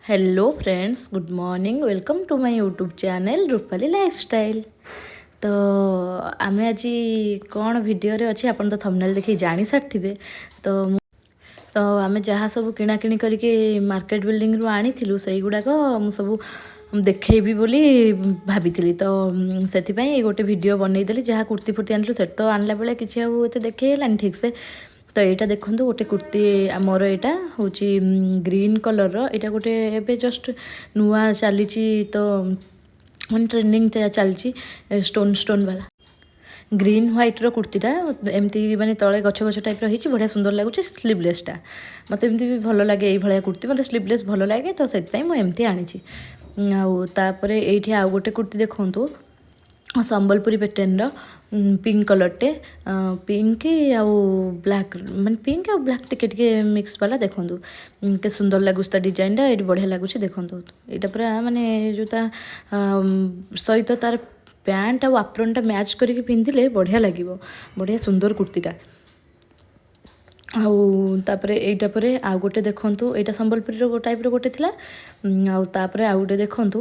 Hello friends, good morning, welcome to my YouTube channel Rupali lifestyle. ତ ଆମେ ଆଜି କ'ଣ ଭିଡ଼ିଓରେ ଅଛି ଆପଣ ତ ଥମ୍ବନେଲ୍ ଦେଖିକି ଜାଣିସାରିଥିବେ। ତ ତ ଆମେ ଯାହା ସବୁ କିଣାକିଣି କରିକି ମାର୍କେଟ ବିଲ୍ଡିଂରୁ ଆଣିଥିଲୁ, ସେଇଗୁଡ଼ାକ ମୁଁ ସବୁ ଦେଖେଇବି ବୋଲି ଭାବିଥିଲି। ତ ସେଥିପାଇଁ ଗୋଟେ ଭିଡ଼ିଓ ବନେଇଦେଲି। ଯାହା କୁର୍ତ୍ତି ଫୁର୍ତ୍ତି ଆଣିଥିଲୁ, ସେଠି ତ ଆଣିଲା ବେଳେ କିଛି ଆଉ ଏତେ ଦେଖେଇ ହେଲାନି ଠିକ୍ସେ। ତ ଏଇଟା ଦେଖନ୍ତୁ, ଗୋଟେ କୁର୍ତ୍ତି ଆମର। ଏଇଟା ହେଉଛି ଗ୍ରୀନ୍ କଲର୍ର। ଏଇଟା ଗୋଟେ ଏବେ ଜଷ୍ଟ ନୂଆ ଚାଲିଛି, ତ ମାନେ ଟ୍ରେଣ୍ଡିଂ ଚାଲିଛି ଷ୍ଟୋନ୍ ଷ୍ଟୋନ୍ ବାଲା ଗ୍ରୀନ୍ ହ୍ୱାଇଟ୍ର କୁର୍ତ୍ତୀଟା। ଏମିତି ମାନେ ତଳେ ଗଛ ଗଛ ଟାଇପ୍ର ହେଇଛି, ବଢ଼ିଆ ସୁନ୍ଦର ଲାଗୁଛି। ସ୍ଲିଭଲେସ୍ଟା ମୋତେ ଏମିତି ବି ଭଲ ଲାଗେ। ଏଇଭଳିଆ କୁର୍ତ୍ତୀ ମୋତେ ସ୍ଲିଭଲେସ୍ ଭଲ ଲାଗେ, ତ ସେଥିପାଇଁ ମୁଁ ଏମିତି ଆଣିଛି। ଆଉ ତାପରେ ଏଇଠି ଆଉ ଗୋଟେ କୁର୍ତ୍ତୀ ଦେଖନ୍ତୁ, ସମ୍ବଲପୁରୀ ପ୍ୟାଟର୍ନର ପିଙ୍କ କଲର୍ଟେ, ପିଙ୍କ ଆଉ ବ୍ଲାକ୍, ମାନେ ପିଙ୍କ ଆଉ ବ୍ଲାକ୍ ଟିକେ ଟିକେ ମିକ୍ସ ବାଲା। ଦେଖନ୍ତୁ କେତେ ସୁନ୍ଦର ଲାଗୁଛି ତା ଡିଜାଇନଟା ଏଇଠି, ବଢ଼ିଆ ଲାଗୁଛି। ଦେଖନ୍ତୁ, ଏଇଟା ପୁରା ମାନେ ଯେଉଁ ତା ସହିତ ତାର ପ୍ୟାଣ୍ଟ ଆଉ ଆପ୍ରନଟା ମ୍ୟାଚ୍ କରିକି ପିନ୍ଧିଲେ ବଢ଼ିଆ ଲାଗିବ, ବଢ଼ିଆ ସୁନ୍ଦର କୁର୍ତ୍ତୀଟା। ଆଉ ତାପରେ ଏଇଟା ପରେ ଆଉ ଗୋଟେ ଦେଖନ୍ତୁ, ଏଇଟା ସମ୍ବଲପୁରୀର ଟାଇପ୍ର ଗୋଟେ ଥିଲା। ଆଉ ତାପରେ ଆଉ ଗୋଟେ ଦେଖନ୍ତୁ,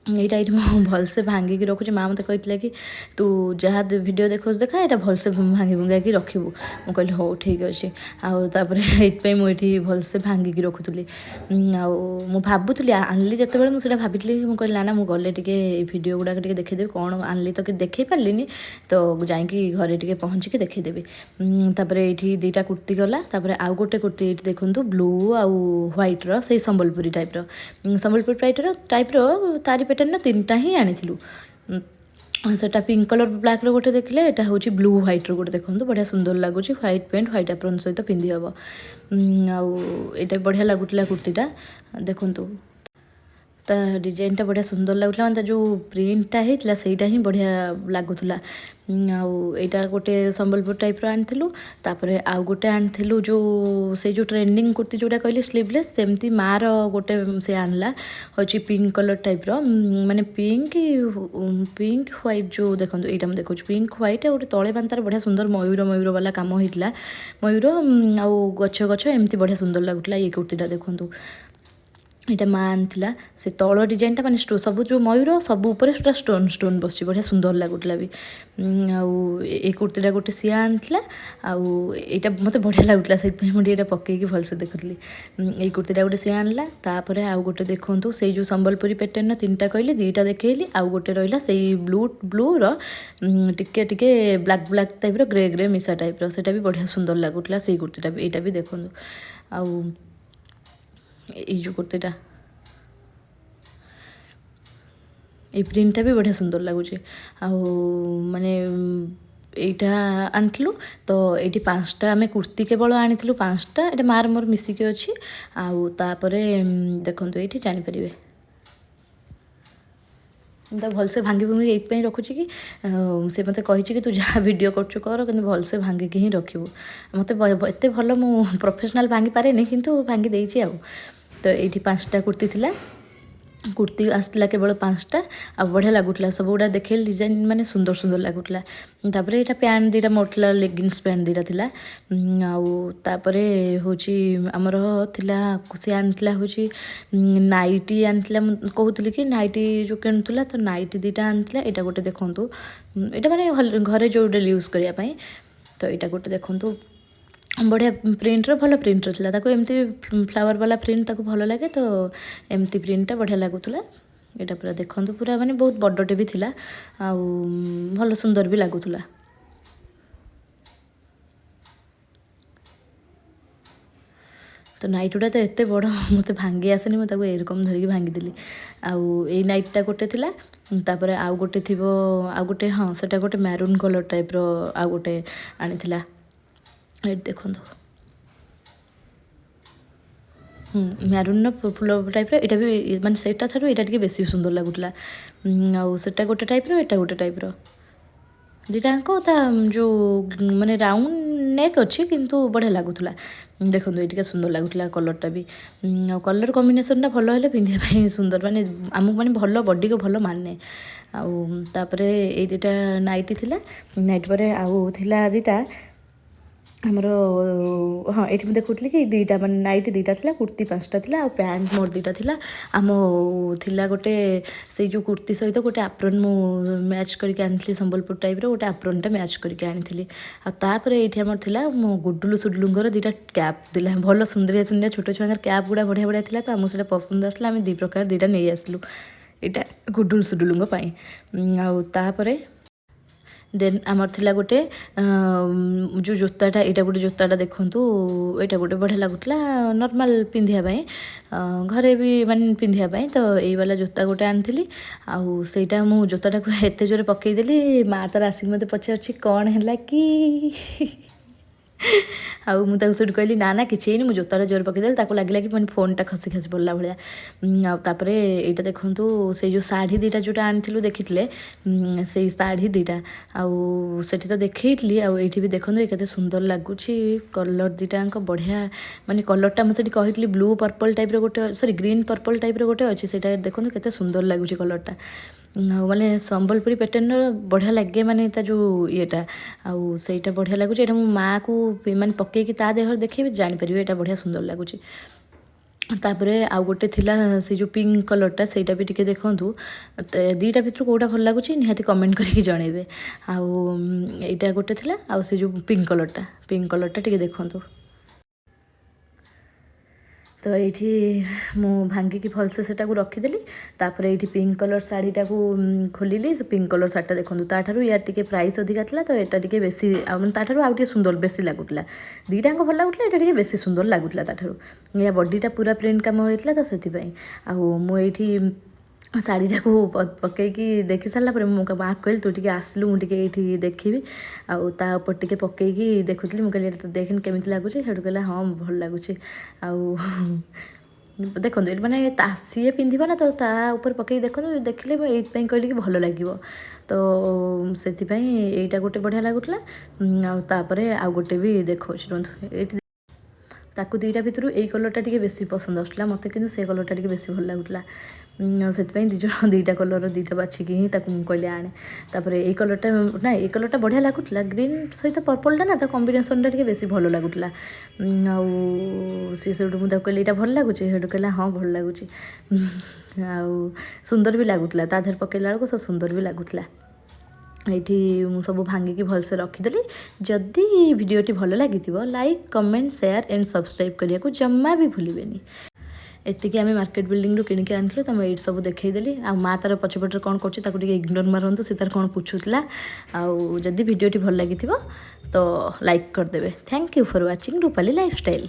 ଏଇଟା ଏଇଠି ମୁଁ ଭଲସେ ଭାଙ୍ଗିକି ରଖୁଛି। ମା ମୋତେ କହିଥିଲା କି ତୁ ଯାହା ଭିଡ଼ିଓ ଦେଖାଉଛୁ ଦେଖା, ଏଇଟା ଭଲସେ ଭାଙ୍ଗି ଭୁଙ୍ଗାକି ରଖିବୁ। ମୁଁ କହିଲି ହଉ, ଠିକ୍ ଅଛି। ଆଉ ତାପରେ ଏଇଥିପାଇଁ ମୁଁ ଏଇଠି ଭଲସେ ଭାଙ୍ଗିକି ରଖୁଥିଲି। ଆଉ ମୁଁ ଭାବୁଥିଲି, ଆଣିଲି ଯେତେବେଳେ ମୁଁ ସେଇଟା ଭାବିଥିଲି, ମୁଁ କହିଲି ନା ନା, ମୁଁ ଗଲେ ଟିକେ ଏଇ ଭିଡ଼ିଓ ଗୁଡ଼ାକ ଟିକେ ଦେଖେଇଦେବି। କ'ଣ ଆଣିଲି ତ ଦେଖେଇ ପାରିଲିନି, ତ ଯାଇକି ଘରେ ଟିକେ ପହଞ୍ଚିକି ଦେଖେଇଦେବି। ତାପରେ ଏଇଠି ଦୁଇଟା କୁର୍ତ୍ତି ଗଲା। ତାପରେ ଆଉ ଗୋଟେ କୁର୍ତ୍ତି ଏଇଠି ଦେଖନ୍ତୁ, ବ୍ଲୁ ଆଉ ହ୍ୱାଇଟ୍ର, ସେଇ ସମ୍ବଲପୁରୀ ଟାଇପ୍ର, ସମ୍ବଲପୁରୀ ଟାଇପ୍ର ତାରି ପ୍ୟାଟର୍ନର ତିନିଟା ହିଁ ଆଣିଥିଲୁ। ସେଟା ପିଙ୍କ କଲର୍ ବ୍ଲାକ୍ର ଗୋଟେ ଦେଖିଲେ, ଏଇଟା ହେଉଛି ବ୍ଲୁ ହ୍ୱାଇଟ୍ର ଗୋଟେ। ଦେଖନ୍ତୁ, ବଢ଼ିଆ ସୁନ୍ଦର ଲାଗୁଛି। ହ୍ୱାଇଟ୍ ପ୍ୟାଣ୍ଟ, ହ୍ୱାଇଟ୍ ଆପ୍ରନ୍ ସହିତ ପିନ୍ଧି ହେବ। ଆଉ ଏଇଟା ବଢ଼ିଆ ଲାଗୁଥିଲା କୁର୍ତ୍ତୀଟା। ଦେଖନ୍ତୁ, ତା ଡିଜାଇନଟା ବଢ଼ିଆ ସୁନ୍ଦର ଲାଗୁଥିଲା, ମାନେ ତା ଯେଉଁ ପ୍ରିଣ୍ଟଟା ହେଇଥିଲା ସେଇଟା ହିଁ ବଢ଼ିଆ ଲାଗୁଥିଲା। ଆଉ ଏଇଟା ଗୋଟେ ସମ୍ବଲପୁର ଟାଇପ୍ର ଆଣିଥିଲୁ। ତାପରେ ଆଉ ଗୋଟେ ଆଣିଥିଲୁ ଯେଉଁ ସେଇ ଯେଉଁ ଟ୍ରେଣ୍ଡିଂ କୁର୍ତ୍ତି ଯେଉଁଟା କହିଲି ସ୍ଲିଭଲେସ୍, ସେମିତି ମାଆର ଗୋଟେ ସେ ଆଣିଲା, ହେଉଛି ପିଙ୍କ କଲର୍ ଟାଇପ୍ର, ମାନେ ପିଙ୍କ ପିଙ୍କ ହ୍ୱାଇଟ୍ ଯେଉଁ। ଦେଖନ୍ତୁ, ଏଇଟା ମୁଁ ଦେଖାଉଛି, ପିଙ୍କ ହ୍ୱାଇଟ୍। ଆଉ ଗୋଟେ ତଳେ ମାନେ ତାର ବଢ଼ିଆ ସୁନ୍ଦର ମୟୂର ମୟୂର ବାଲା କାମ ହେଇଥିଲା, ମୟୂର ଆଉ ଗଛ ଗଛ ଏମିତି, ବଢ଼ିଆ ସୁନ୍ଦର ଲାଗୁଥିଲା ଏଇ କୁର୍ତ୍ତୀଟା। ଦେଖନ୍ତୁ, ଏଇଟା ମା ଆଣିଥିଲା। ସେ ତଳ ଡିଜାଇନଟା ମାନେ ସବୁ ଯେଉଁ ମୟୂର ସବୁ ଉପରେ ପୁରା ଷ୍ଟୋନ୍ ଷ୍ଟୋନ୍ ବସିଛି, ବଢ଼ିଆ ସୁନ୍ଦର ଲାଗୁଥିଲା ବି। ଆଉ ଏଇ କୁର୍ତ୍ତୀଟା ଗୋଟେ ସିଏ ଆଣିଥିଲା। ଆଉ ଏଇଟା ମୋତେ ବଢ଼ିଆ ଲାଗୁଥିଲା, ସେଇଥିପାଇଁ ମୁଁ ଟିକେ ଏଇଟା ପକେଇକି ଭଲସେ ଦେଖୁଥିଲି। ଏଇ କୁର୍ତ୍ତୀଟା ଗୋଟେ ସିଏ ଆଣିଲା। ତାପରେ ଆଉ ଗୋଟେ ଦେଖନ୍ତୁ, ସେଇ ଯେଉଁ ସମ୍ବଲପୁରୀ ପ୍ୟାଟର୍ନର ତିନିଟା କହିଲି, ଦୁଇଟା ଦେଖେଇଲି, ଆଉ ଗୋଟେ ରହିଲା ସେଇ ବ୍ଲୁ, ବ୍ଲୁର ଟିକେ ଟିକେ ବ୍ଲାକ୍ ବ୍ଲାକ୍ ଟାଇପ୍ର, ଗ୍ରେ ଗ୍ରେ ମିଶା ଟାଇପ୍ର। ସେଇଟା ବି ବଢ଼ିଆ ସୁନ୍ଦର ଲାଗୁଥିଲା ସେଇ କୁର୍ତ୍ତୀଟା ବି। ଏଇଟା ବି ଦେଖନ୍ତୁ। ଆଉ ଏଇ ଯେଉଁ କୁର୍ତ୍ତୀଟା, ଏଇ ପ୍ରିଣ୍ଟଟା ବି ବଢ଼ିଆ ସୁନ୍ଦର ଲାଗୁଛି। ଆଉ ମାନେ ଏଇଟା ଆଣିଥିଲୁ। ତ ଏଇଠି ପାଞ୍ଚଟା ଆମେ କୁର୍ତ୍ତି କେବଳ ଆଣିଥିଲୁ, ପାଞ୍ଚଟା। ଏଇଟା ମାର ମୋର ମିଶିକି ଅଛି। ଆଉ ତାପରେ ଦେଖନ୍ତୁ, ଏଇଠି ଜାଣିପାରିବେ, ମୁଁ ତାକୁ ଭଲସେ ଭାଙ୍ଗି ଭୁଙ୍ଗି ଏଇଥିପାଇଁ ରଖୁଛି କି ସେ ମୋତେ କହିଛି କି ତୁ ଯାହା ଭିଡ଼ିଓ କରୁଛୁ କର, କିନ୍ତୁ ଭଲସେ ଭାଙ୍ଗିକି ହିଁ ରଖିବୁ। ମୋତେ ଏତେ ଭଲ ମୁଁ ପ୍ରଫେସନାଲ୍ ଭାଙ୍ଗି ପାରେନି, କିନ୍ତୁ ଭାଙ୍ଗି ଦେଇଛି। ଆଉ ତ ଏଇଠି ପାଞ୍ଚଟା କୁର୍ତ୍ତି ଥିଲା। କୁର୍ତ୍ତି ଆସିଥିଲା କେବଳ ପାଞ୍ଚଟା, ଆଉ ବଢ଼ିଆ ଲାଗୁଥିଲା। ସବୁଗୁଡ଼ା ଦେଖେଇଲି, ଡିଜାଇନ୍ ମାନେ ସୁନ୍ଦର ସୁନ୍ଦର ଲାଗୁଥିଲା। ତାପରେ ଏଇଟା ପ୍ୟାଣ୍ଟ ଦୁଇଟା ମୋର ଥିଲା, ଲେଗିନ୍ସ ପ୍ୟାଣ୍ଟ ଦୁଇଟା ଥିଲା। ଆଉ ତାପରେ ହେଉଛି ଆମର ଥିଲା, ସିଏ ଆଣିଥିଲା ହେଉଛି ନାଇଟି ଆଣିଥିଲା। ମୁଁ କହୁଥିଲି କି ନାଇଟି ଯେଉଁ କିଣୁଥିଲା, ତ ନାଇଟି ଦୁଇଟା ଆଣିଥିଲା। ଏଇଟା ଗୋଟେ ଦେଖନ୍ତୁ, ଏଇଟା ମାନେ ଘରେ ଯେଉଁ ଡେଲି ୟୁଜ୍ କରିବା ପାଇଁ। ତ ଏଇଟା ଗୋଟେ ଦେଖନ୍ତୁ, ବଢ଼ିଆ ପ୍ରିଣ୍ଟର, ଭଲ ପ୍ରିଣ୍ଟର ଥିଲା। ତାକୁ ଏମିତି ଫ୍ଲାୱାର ବାଲା ପ୍ରିଣ୍ଟ ତାକୁ ଭଲ ଲାଗେ, ତ ଏମିତି ପ୍ରିଣ୍ଟଟା ବଢ଼ିଆ ଲାଗୁଥିଲା। ଏଇଟା ପୁରା ଦେଖନ୍ତୁ, ପୁରା ମାନେ ବହୁତ ବଡ଼ଟେ ବି ଥିଲା ଆଉ ଭଲ ସୁନ୍ଦର ବି ଲାଗୁଥିଲା। ତ ନାଇଟ୍ ଗୁଡ଼ା ତ ଏତେ ବଡ଼, ମୋତେ ଭାଙ୍ଗି ଆସେନି, ମୁଁ ତାକୁ ଏରକମ ଧରିକି ଭାଙ୍ଗିଦେଲି। ଆଉ ଏଇ ନାଇଟ୍ଟା ଗୋଟେ ଥିଲା। ତାପରେ ଆଉ ଗୋଟେ ଥିବ, ଆଉ ଗୋଟେ, ହଁ, ସେଟା ଗୋଟେ ମ୍ୟାରୁନ୍ କଲର୍ ଟାଇପ୍ର ଆଉ ଗୋଟେ ଆଣିଥିଲା। ଏଇଠି ଦେଖନ୍ତୁ, ମ୍ୟାରୁନ୍ର ଫୁଲ ଟାଇପ୍ର। ଏଇଟା ବି ମାନେ ସେଇଟା ଠାରୁ ଏଇଟା ଟିକେ ବେଶୀ ସୁନ୍ଦର ଲାଗୁଥିଲା। ଆଉ ସେଟା ଗୋଟେ ଟାଇପ୍ର, ଏଇଟା ଗୋଟେ ଟାଇପ୍ର, ଦୁଇଟାଙ୍କ ତା ଯେଉଁ ମାନେ ରାଉଣ୍ଡ ନେକ୍ ଅଛି, କିନ୍ତୁ ବଢ଼ିଆ ଲାଗୁଥିଲା। ଦେଖନ୍ତୁ, ଏଇ ଟିକେ ସୁନ୍ଦର ଲାଗୁଥିଲା କଲର୍ଟା ବି। ଆଉ କଲର୍ କମ୍ବିନେସନ୍ଟା ଭଲ ହେଲେ ପିନ୍ଧିବା ପାଇଁ ସୁନ୍ଦର, ମାନେ ଆମକୁ ମାନେ ଭଲ ବଡ଼ିକୁ ଭଲ ମାନେ। ଆଉ ତାପରେ ଏଇ ଦୁଇଟା ନାଇଟି ଥିଲା। ନାଇଟ୍ ପରେ ଆଉ ଥିଲା ଦୁଇଟା ଆମର, ହଁ, ଏଇଠି ମୁଁ ଦେଖୁଥିଲି କି ଦୁଇଟା ମାନେ ନାଇଟି ଦୁଇଟା ଥିଲା, କୁର୍ତ୍ତି ପାଞ୍ଚଟା ଥିଲା ଆଉ ପ୍ୟାଣ୍ଟ ମୋର ଦୁଇଟା ଥିଲା। ଆମ ଥିଲା ଗୋଟେ ସେଇ ଯେଉଁ କୁର୍ତ୍ତି ସହିତ ଗୋଟେ ଆପ୍ରନ୍ ମୁଁ ମ୍ୟାଚ୍ କରିକି ଆଣିଥିଲି, ସମ୍ବଲପୁର ଟାଇପ୍ର ଗୋଟେ ଆପ୍ରନ୍ଟା ମ୍ୟାଚ୍ କରିକି ଆଣିଥିଲି। ଆଉ ତାପରେ ଏଇଠି ଆମର ଥିଲା ମୋ ଗୁଡୁଲୁ ସୁଡୁଲୁଙ୍କର ଦୁଇଟା କ୍ୟାପ୍ ଥିଲା। ଭଲ ସୁନ୍ଦରିଆ ସୁନ୍ଦରିଆ ଛୋଟ ଛୁଆଙ୍କର କ୍ୟାପ୍ ଗୁଡ଼ା ବଢ଼ିଆ ବଢ଼ିଆ ଥିଲା, ତ ଆମକୁ ସେଇଟା ପସନ୍ଦ ଆସିଲା। ଆମେ ଦୁଇ ପ୍ରକାର ଦୁଇଟା ନେଇ ଆସିଲୁ, ଏଇଟା ଗୁଡୁଲୁ ସୁଡୁଲୁଙ୍କ ପାଇଁ। ଆଉ ତାପରେ ଦେନ୍ ଆମର ଥିଲା ଗୋଟେ ଯେଉଁ ଜୋତାଟା, ଏଇଟା ଗୋଟେ ଜୋତାଟା ଦେଖନ୍ତୁ, ଏଇଟା ଗୋଟେ ବଢ଼ିଆ ଲାଗୁଥିଲା ନର୍ମାଲ୍ ପିନ୍ଧିବା ପାଇଁ, ଘରେ ବି ମାନେ ପିନ୍ଧିବା ପାଇଁ। ତ ଏଇ ବାଲା ଜୋତା ଗୋଟେ ଆଣିଥିଲି। ଆଉ ସେଇଟା ମୁଁ ଜୋତାଟାକୁ ଏତେ ଜୋରେ ପକେଇଦେଲି, ମା ତାର ଆସିକି ମୋତେ ପଚାରୁଛି, କ'ଣ ହେଲା କି? ଆଉ ମୁଁ ତାକୁ ସେଇଠୁ କହିଲି, ନା ନା, କିଛି ହେଇନି, ମୁଁ ଜୋତାଟା ଜୋରେ ପକେଇଦେଲି। ତାକୁ ଲାଗିଲା କି ମାନେ ଫୋନ୍ଟା ଖସି ଖସି ପଡ଼ିଲା ଭଳିଆ। ଆଉ ତାପରେ ଏଇଟା ଦେଖନ୍ତୁ, ସେଇ ଯେଉଁ ଶାଢ଼ୀ ଦୁଇଟା ଯେଉଁଟା ଆଣିଥିଲୁ ଦେଖିଥିଲେ, ସେଇ ଶାଢ଼ୀ ଦୁଇଟା ଆଉ ସେଠି ତ ଦେଖେଇଥିଲି। ଆଉ ଏଇଠି ବି ଦେଖନ୍ତୁ, ଏ କେତେ ସୁନ୍ଦର ଲାଗୁଛି କଲର୍ ଦୁଇଟାଙ୍କ ବଢ଼ିଆ। ମାନେ କଲର୍ଟା ମୁଁ ସେଠି କହିଥିଲି ବ୍ଲୁ ପର୍ପଲ୍ ଟାଇପ୍ର ଗୋଟେ, ସରି, ଗ୍ରୀନ୍ ପର୍ପଲ୍ ଟାଇପ୍ର ଗୋଟେ ଅଛି। ସେଇଟା ଦେଖନ୍ତୁ କେତେ ସୁନ୍ଦର ଲାଗୁଛି କଲର୍ଟା। ଆଉ ମାନେ ସମ୍ବଲପୁରୀ ପ୍ୟାଟର୍ନର ବଢ଼ିଆ ଲାଗେ, ମାନେ ତା ଯେଉଁ ଇଏଟା, ଆଉ ସେଇଟା ବଢ଼ିଆ ଲାଗୁଛି। ଏଇଟା ମୁଁ ମାଆକୁ ମାନେ ପକେଇକି ତା ଦେହରେ ଦେଖେଇବି, ଜାଣିପାରିବେ ଏଇଟା ବଢ଼ିଆ ସୁନ୍ଦର ଲାଗୁଛି। ତାପରେ ଆଉ ଗୋଟେ ଥିଲା ସେ ଯେଉଁ ପିଙ୍କ କଲର୍ଟା, ସେଇଟା ବି ଟିକେ ଦେଖନ୍ତୁ। ତ ଦୁଇଟା ଭିତରୁ କେଉଁଟା ଭଲ ଲାଗୁଛି ନିହାତି କମେଣ୍ଟ କରିକି ଜଣେଇବେ। ଆଉ ଏଇଟା ଗୋଟେ ଥିଲା ଆଉ ସେ ଯେଉଁ ପିଙ୍କ କଲର୍ଟା ଟିକେ ଦେଖନ୍ତୁ। ତ ଏଇଠି ମୁଁ ଭାଙ୍ଗିକି ଭଲସେ ସେଟାକୁ ରଖିଦେଲି। ତାପରେ ଏଇଠି ପିଙ୍କ କଲର୍ ଶାଢ଼ୀଟାକୁ ଖୋଲିଲି। ସେ ପିଙ୍କ କଲର୍ ଶାଢ଼ୀଟା ଦେଖନ୍ତୁ, ତାଠାରୁ ୟାର ଟିକେ ପ୍ରାଇସ୍ ଅଧିକା ଥିଲା, ତ ଏଇଟା ଟିକେ ବେଶୀ ଆଉ ମାନେ ତାଠାରୁ ଆଉ ଟିକେ ସୁନ୍ଦର ବେଶୀ ଲାଗୁଥିଲା। ଦୁଇଟାଙ୍କ ଭଲ ଲାଗୁଥିଲା, ଏଇଟା ଟିକେ ବେଶୀ ସୁନ୍ଦର ଲାଗୁଥିଲା ତାଠାରୁ। ୟା ବଡ଼ିଟା ପୁରା ପ୍ରିଣ୍ଟ କାମ ହେଇଥିଲା, ତ ସେଥିପାଇଁ। ଆଉ ମୁଁ ଏଇଠି ଶାଢ଼ୀଟାକୁ ପକେଇକି ଦେଖି ସାରିଲା ପରେ ମୁଁ ମାଆକୁ କହିଲି, ତୁ ଟିକେ ଆସିଲୁ, ମୁଁ ଟିକେ ଏଇଠି ଦେଖିବି। ଆଉ ତା ଉପରେ ଟିକେ ପକେଇକି ଦେଖୁଥିଲି। ମୁଁ କହିଲି, ଏଇଟା ତ ଦେଖେନି କେମିତି ଲାଗୁଛି। ସେଇଠୁ କହିଲା, ହଁ, ଭଲ ଲାଗୁଛି। ଆଉ ଦେଖନ୍ତୁ ଏଇଠି ମାନେ ତା ସିଏ ପିନ୍ଧିବ ନା, ତ ତା ଉପରେ ପକେଇକି ଦେଖନ୍ତୁ। ଦେଖିଲେ ମୁଁ ଏଇଥିପାଇଁ କହିଲି କି ଭଲ ଲାଗିବ, ତ ସେଥିପାଇଁ ଏଇଟା ଗୋଟେ ବଢ଼ିଆ ଲାଗୁଥିଲା। ଆଉ ତାପରେ ଆଉ ଗୋଟେ ବି ଦେଖାଉଛି, ରୁହନ୍ତୁ। ଏଇଠି ତାକୁ ଦୁଇଟା ଭିତରୁ ଏଇ କଲର୍ଟା ଟିକେ ବେଶୀ ପସନ୍ଦ ଆସୁଥିଲା, ମୋତେ କିନ୍ତୁ ସେ କଲର୍ଟା ଟିକେ ବେଶୀ ଭଲ ଲାଗୁଥିଲା। ଆଉ ସେଥିପାଇଁ ଦୁଇ ଜଣ ଦୁଇଟା କଲର୍ର ଦୁଇଟା ବାଛିକି ହିଁ ତାକୁ ମୁଁ କହିଲି ଆଣେ। ତାପରେ ଏଇ କଲର୍ଟା ନା, ଏଇ କଲର୍ଟା ବଢ଼ିଆ ଲାଗୁଥିଲା। ଗ୍ରୀନ୍ ସହିତ ପର୍ପଲ୍ଟା ନା, ତା କମ୍ବିନେସନ୍ଟା ଟିକେ ବେଶୀ ଭଲ ଲାଗୁଥିଲା। ଆଉ ସେ ସେଇଠୁ ମୁଁ ତାକୁ କହିଲି, ଏଇଟା ଭଲ ଲାଗୁଛି? ସେଇଠୁ କହିଲା, ହଁ, ଭଲ ଲାଗୁଛି। ଆଉ ସୁନ୍ଦର ବି ଲାଗୁଥିଲା, ତା ଦେହରେ ପକେଇଲା ବେଳକୁ ସବୁ ସୁନ୍ଦର ବି ଲାଗୁଥିଲା। ଏଇଠି ମୁଁ ସବୁ ଭାଙ୍ଗିକି ଭଲସେ ରଖିଦେଲି। ଯଦି ଭିଡ଼ିଓଟି ଭଲ ଲାଗିଥିବ, like, comment, share and subscribe କରିବାକୁ ଜମା ବି ଭୁଲିବେନି। ଏତିକି ଆମେ ମାର୍କେଟ ବିଲ୍ଡିଂରୁ କିଣିକି ଆଣିଥିଲୁ, ତ ମୁଁ ଏଇଠି ସବୁ ଦେଖେଇଦେଲି। ଆଉ ମା ତାର ପଛପଟରେ କ'ଣ କରୁଛି, ତାକୁ ଟିକେ ଇଗ୍ନୋର ମାରନ୍ତୁ, ସେ ତାର କ'ଣ ପୁଛୁଥିଲା। ଆଉ ଯଦି ଭିଡ଼ିଓଟି ଭଲ ଲାଗିଥିବ ତ ଲାଇକ୍ କରିଦେବେ। Thank you for watching Rupali Lifestyle.